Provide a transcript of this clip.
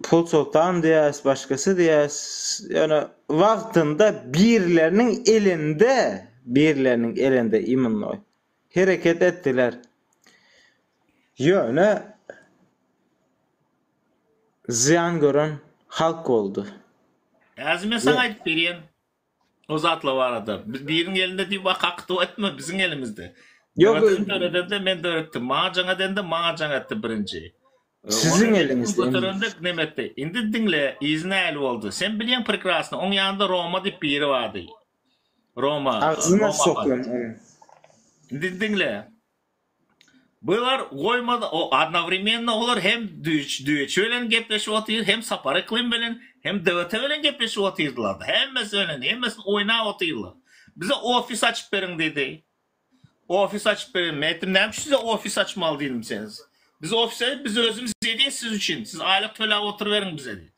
Pul Soltan diýäs, başgasy diýäs. Ýöne wagtynda birileriniň elinde, birileriniň elinde imennoý hereket etdiler. Ýöne zyýan gören halk boldy. Häzir men saňa aýdyp berýän. O zatlar barada. Biz biriniň elinde diýip waka hakyt etme, biziň elimizde. Ýok, Döwletini döredende men döretdim. Maňa jaň edende maňa jaň etdi birinji. Siziň eliňizde. Göterende neme etdi. Indi diňle, yzy nähili boldy? Sen bilýäň prekrasno, oň ýanynda Roma diýip biri bardy. Roma. Agzyna sokýan onuň. Indi diňle. Bular goýmaz o odnowremenno olar hem düýeçi bilen gepleşip otyr hem Sapar Yklym bilen hem DWT bilen gepleşip otyrdylar hemmesi bilen hemmesini oýnap otyrlar bize ofis açyp beriň diýdi ofis açyp beriň men aýtdym näme üçin size ofis açmaly diýdim sen biz ofis biz özümiz edýäs siz üçin siz aýlyk töläp oturyberiň bize diýdim.